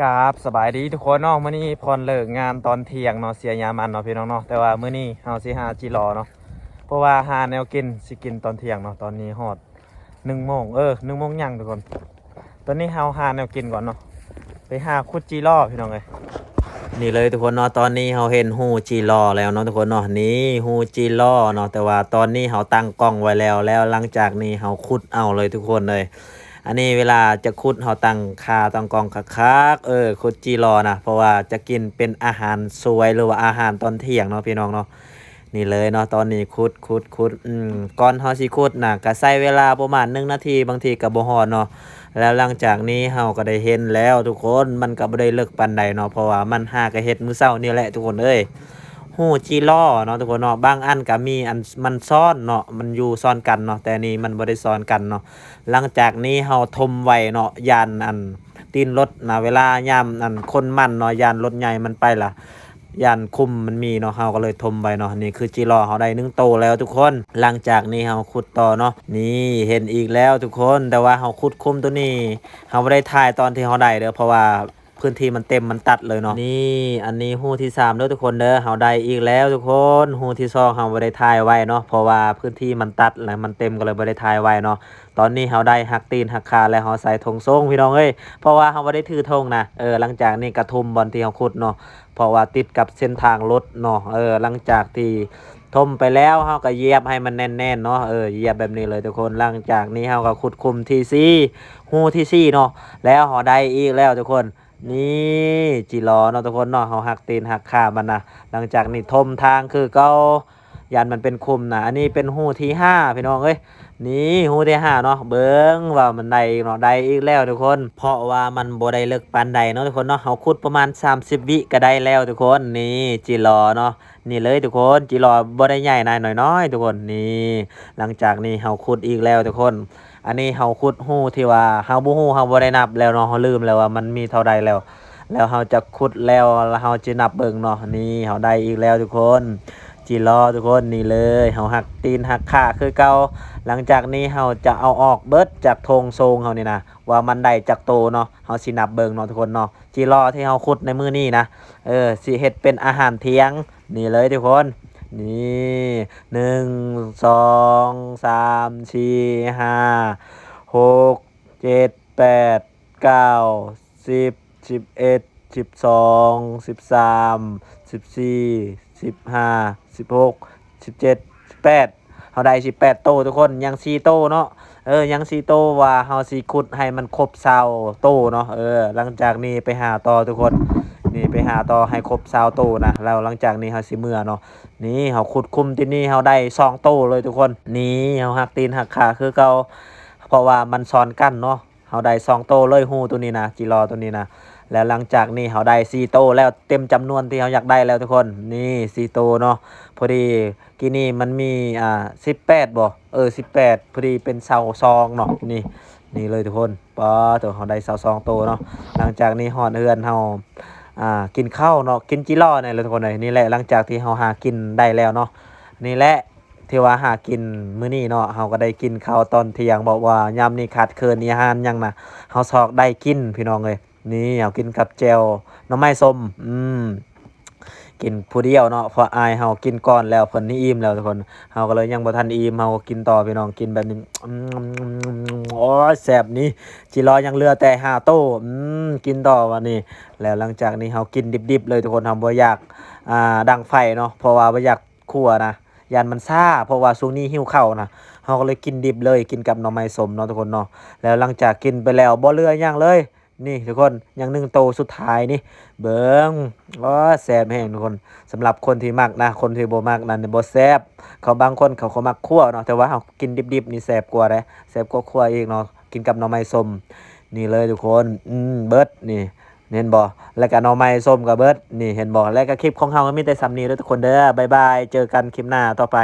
ກາບສະບາຍດີທຸກຄົນເນາະ, ມື້ນີ້ຜ່ອນເລີກງານຕອນທ່ຽງເນາະ, ເສຍຍາມອັນເນາະພີ່ນ້ອງເນາະ. ແຕ່ວ່າມື້ນີ້ເຮົາຊິຫາຈິລໍເນາະ, ເພາະວ່າຫາແນວກິນ ຊິກິນຕອນທ່ຽງເນາະ. ຕອນນີ້ຮອດໜຶ່ງໂມງ ເອີ ໜຶ່ງໂມງຍັງທຸກຄົນ. ຕອນນີ້ເຮົາຫາແນວກິນກ່ອນເນາະ, ໄປຫາຂຸດຈິລໍພີ່ນ້ອງເອີຍ. ນີ້ເລີຍທຸກຄົນເນາະ, ຕອນນີ້ເຮົາເຫັນຮູຈິລໍແລ້ວເນາະທຸກຄົນເນາະ. ນີ້ຮູຈິລໍເນາະ, ແຕ່ວ່າຕອນນີ້ເຮົາຕັ້ງກ້ອງໄວ້ແລ້ວ, ແລ້ວຫຼັງຈາກນີ້ເຮົາຂຸດເອົາເລີຍທຸກຄົນເອີຍ. ອັນນີ້ເວລາຈະຂຸດ ເຮົາຕັ້ງຂາຕັ້ງກ້ອງຄັກໆ ເອີ ຂຸດຈິລໍນະ, ເພາະວ່າຈະກິນເປັນອາຫານສວຍ ຫຼືວ່າອາຫານຕອນທ່ຽງເນາະພີ່ນ້ອງເນາະ. ນີ້ເລີຍເນາະ, ຕອນນີ້ຂຸດ ຂຸດ ຂຸດ ອືມ ກ່ອນເຮົາຊິຂຸດນະ ກະໃຊ້ເວລາປະມານໜຶ່ງນາທີ, ບາງທີກະບໍ່ຮອດເນາະ. ແລ້ວຫຼັງຈາກນີ້ເຮົາກະໄດ້ເຫັນແລ້ວທຸກຄົນ, ມັນກະບໍ່ໄດ້ເລິກປານໃດເນາະ, ເພາະວ່າມັນຫາກະເຮັດມື້ເຊົ້ານີ້ແຫຼະທຸກຄົນເອີຍ. ຮູຈິລໍເນາະທຸກຄົນເນາະ, ບາງອັນກະມີອັນມັນຊ້ອນເນາະ, ມັນຢູ່ຊ້ອນກັນເນາະ, ແຕ່ນີ້ມັນບໍ່ໄດ້ຊ້ອນກັນເນາະ. ຫຼັງຈາກນີ້ເຮົາຖົມໄວ້ເນາະ, ຢ້ານອັນຕີນລົດນະ, ເວລາຍາມອັນຄົນມັນເນາະ, ຢ້ານລົດໃຫຍ່ມັນໄປລະ, ຢ້ານຂຸມມັນມີເນາະ, ເຮົາກະເລີຍຖົມໄວ້ເນາະ. ນີ້ຄືຈິລໍເຮົາໄດ້ໜຶ່ງໂຕແລ້ວທຸກຄົນ. ຫຼັງຈາກນີ້ເຮົາຂຸດຕໍ່ເນາະ, ນີ້ເຫັນອີກແລ້ວທຸກຄົນ. ແຕ່ວ່າເຮົາຂຸດຂຸມໂຕນີ້ ເຮົາບໍ່ໄດ້ຖ່າຍຕອນທີ່ເຮົາໄດ້ເດີ້, ເພາະວ່າພື້ນທີ່ມັນເຕັມ ມັນຕັດເລີຍເນາະ. ນີ້ ອັນນີ້ຮູທີສາມເດີ້ທຸກຄົນເດີ້, ເຮົາໄດ້ອີກແລ້ວທຸກຄົນ. ຮູທີສອງເຮົາບໍ່ໄດ້ຖ່າຍໄວ້ເນາະ, ເພາະວ່າພື້ນທີ່ມັນຕັດ ແລະມັນເຕັມ ກະເລີຍບໍ່ໄດ້ຖ່າຍໄວ້ເນາະ. ຕອນນີ້ເຮົາໄດ້ຮັກຕີນຮັກຂາ ແລະເຮົາໃສ່ຖົງໂສ້ງພີ່ນ້ອງເອີຍ, ເພາະວ່າເຮົາບໍ່ໄດ້ຖືຖົງນະ. ເອີ ຫຼັງຈາກນີ້ກະຖົມບ່ອນທີ່ເຮົາຂຸດເນາະ, ເພາະວ່າຕິດກັບເສັ້ນທາງລົດເນາະ. ເອີ ຫຼັງຈາກທີ່ຖົມໄປແລ້ວ ເຮົາກະຢຽບໃຫ້ມັນແໜ້ນໆເນາະ, ເອີ ຢຽບແບບນີ້ເລີຍທຸກຄົນ. ຫຼັງຈາກນີ້ເຮົາກະຂຸດຂຸມທີສີ່ ຮູທີສີ່ເນາະ, ແລ້ວເຮົາໄດ້ອີກແລ້ວທຸກຄົນ. ນີ້ ຈິລໍເນາະທຸກຄົນເນາະ, ເຮົາຮັກຕີນຮັກຂາມັນນະ. ຫຼັງຈາກນີ້ຖົມທາງຄືເກົ່າ, ຢ້ານມັນເປັນຂຸມນະ. ອັນນີ້ເປັນຮູທີຫ້າພີ່ນ້ອງເອີຍ. ນີ້ຮູທີຫ້າເນາະ, ເບິ່ງວ່າມັນໄດ້ອີກເນາະ, ໄດ້ອີກແລ້ວທຸກຄົນ, ເພາະວ່າມັນບໍ່ໄດ້ເລິກປານໃດເນາະທຸກຄົນເນາະ, ເຮົາຂຸດປະມານສາມສິບວິກະໄດ້ແລ້ວທຸກຄົນ. ນີ້ ຈິລໍເນາະ, ນີ້ເລີຍທຸກຄົນ, ຈິລໍບໍ່ໄດ້ໃຫຍ່ນະ, ນ້ອຍໆທຸກຄົນ. ນີ້ ຫຼັງຈາກນີ້ເຮົາຂຸດອີກແລ້ວທຸກຄົນ. ອັນນີ້ເຮົາຂຸດຮູທີ່ວ່າເຮົາບໍ່ຮູ້ ເຮົາບໍ່ໄດ້ນັບແລ້ວເນາະ, ເຮົາລືມແລ້ວວ່າມັນມີເທົ່າໃດແລ້ວ. ແລ້ວເຮົາຈະຂຸດແລ້ວ ແລ້ວເຮົາຈະນັບເບິ່ງເນາະ. ນີ້ເຮົາໄດ້ອີກແລ້ວທຸກຄົນ, ຈິລໍທຸກຄົນ. ນີ້ເລີຍ, ເຮົາຮັກຕີນຮັກຂາຄືເກົ່າ. ຫຼັງຈາກນີ້ເຮົາຈະເອົາອອກເບິດຈາກຖົງໂສ້ງເຮົານີ້ນະ, ວ່າມັນໄດ້ຈັກໂຕເນາະ, ເຮົາຊິນັບເບິ່ງເນາະທຸກຄົນເນາະ. ຈິລໍທີ່ເຮົາຂຸດໃນມື້ນີ້ນະ, ເອີ ຊິເຮັດເປັນອາຫານທ່ຽງ. ນີ້ເລີຍທຸກຄົນ, ນີ້ ໜຶ່ງ ສອງ ສາມ ສີ່ ຫ້າ ຫົກ ເຈັດ ແປດ ເກົ້າ ສິບ ສິບເອັດ ສິບສອງ ສິບສາມ ສິບສີ່ ສິບຫ້າ ສິບຫົກ ສິບເຈັດ ສິບແປດ. ເຮົາໄດ້ສິບແປດໂຕທຸກຄົນ, ຍັງສີ່ໂຕເນາະ. ເອີ ຍັງສີ່ໂຕ, ວ່າເຮົາຊິຂຸດໃຫ້ມັນຄົບຊາວໂຕເນາະ. ເອີ ຫຼັງຈາກນີ້ໄປຫາຕໍ່ທຸກຄົນ, ນີ້ໄປຫາຕໍ່ໃຫ້ຄົບຊາວໂຕນະ, ແລ້ວຫຼັງຈາກນີ້ເຮົາຊິເມືອເນາະ. ນີ້ເຮົາຂຸດຂຸມທີ່ນີ້ ເຮົາໄດ້ສອງໂຕເລີຍທຸກຄົນ. ນີ້ເຮົາຮັກຕີນຮັກຂາຄືເກົ່າ, ເພາະວ່າມັນຊ້ອນກັນເນາະ. ເຮົາໄດ້ສອງໂຕເລີຍ, ຮູໂຕນີ້ນະ, ຈິລໍໂຕນີ້ນະ. ແລ້ວຫຼັງຈາກນີ້ເຮົາໄດ້ສີ່ໂຕແລ້ວ, ເຕັມຈຳນວນທີ່ເຮົາຢາກໄດ້ແລ້ວທຸກຄົນ. ນີ້ສີ່ໂຕເນາະ, ພໍດີກີ້ນີ້ມັນມີ ອ່າ ສິບແປດບໍ? ເອີ ສິບແປດ, ພໍດີເປັນຊາວສອງເນາະ. ນີ້ ນີ້ເລີຍທຸກຄົນ, ປາໂຕ ເຮົາໄດ້ຊາວສອງໂຕເນາະ. ຫຼັງຈາກນີ້ຮອດເຮືອນເຮົາ ອ່າ ກິນເຂົ້າເນາະ, ກິນຈິລໍນີ້ແຫຼະທຸກຄົນເອີຍ. ນີ້ແຫຼະ, ຫຼັງຈາກທີ່ເຮົາຫາກິນໄດ້ແລ້ວເນາະ, ນີ້ແຫຼະ ທີ່ວ່າຫາກິນມື້ນີ້ເນາະ, ເຮົາກະໄດ້ກິນເຂົ້າຕອນທ່ຽງ, ເພາະວ່າຍາມນີ້ຂາດເຂີນອາຫານຫຍັງນະ ເຮົາຊອກໄດ້ກິນພີ່ນ້ອງເອີຍ. ນີ້ເຮົາກິນກັບແຈ່ວໜໍ່ໄມ້ສົ້ມ, ອືມ ກິນຜູ້ດຽວເນາະ, ເພາະອ້າຍເຮົາກິນກ່ອນແລ້ວ, ເພິ່ນນີ້ອີ່ມແລ້ວທຸກຄົນ. ເຮົາກະເລີຍຍັງບໍ່ທັນອີ່ມ, ເຮົາກະກິນຕໍ່ພີ່ນ້ອງ, ກິນແບບນີ້ ອືມ ໂອ້ຍ ແຊບນີ້. ຈິລໍຍັງເຫຼືອແຕ່ຫ້າໂຕ, ອືມ ກິນຕໍ່ບາດນີ້. ແລ້ວຫຼັງຈາກນີ້ເຮົາກິນດິບໆເລີຍທຸກຄົນ, ເຮົາບໍ່ຢາກ ອ່າ ດັງໄຟເນາະ, ເພາະວ່າບໍ່ຢາກ ຂົ້ວນະ, ຢ້ານມັນຊ້າ, ເພາະວ່າຊ່ວງນີ້ຫິວເຂົ້ານະ, ເຮົາກະເລີຍກິນດິບເລີຍ, ກິນກັບໜໍ່ໄມ້ສົ້ມເນາະທຸກຄົນເນາະ. ແລ້ວຫຼັງຈາກກິນໄປແລ້ວ ບໍ່ເຫຼືອຫຍັງເລີຍ. ນີ້ທຸກຄົນ, ຍັງໜຶ່ງໂຕສຸດທ້າຍນີ້, ເບິ່ງ ໂອ້ ແຊບແຮງທຸກຄົນ. ສຳລັບຄົນທີ່ມັກນະ, ຄົນທີ່ບໍ່ມັກນັ້ນບໍ່ແຊບ. ເຂົາບາງຄົນເຂົາກໍມັກຂົ້ວເນາະ, ແຕ່ວ່າເຮົາກິນດິບໆນີ້ແຊບກວ່າເດ້, ແຊບກວ່າຂົ້ວອີກເນາະ, ກິນກັບໜໍ່ໄມ້ສົ້ມ. ນີ້ເລີຍທຸກຄົນ, ອືມ ເບິດນີ້. ເຫັນບໍ່? ແລ້ວກະໜໍ່ໄມ້ສົ້ມກະເບິດ. ນີ້ ເຫັນບໍ່? ແລ້ວກະຄລິບຂອງເຮົາກະມີແຕ່ສ່ຳນີ້ເດີ້ທຸກຄົນເດີ້. ບາຍບາຍ, ເຈີກັນຄລິບໜ້າຕໍ່ໄປ.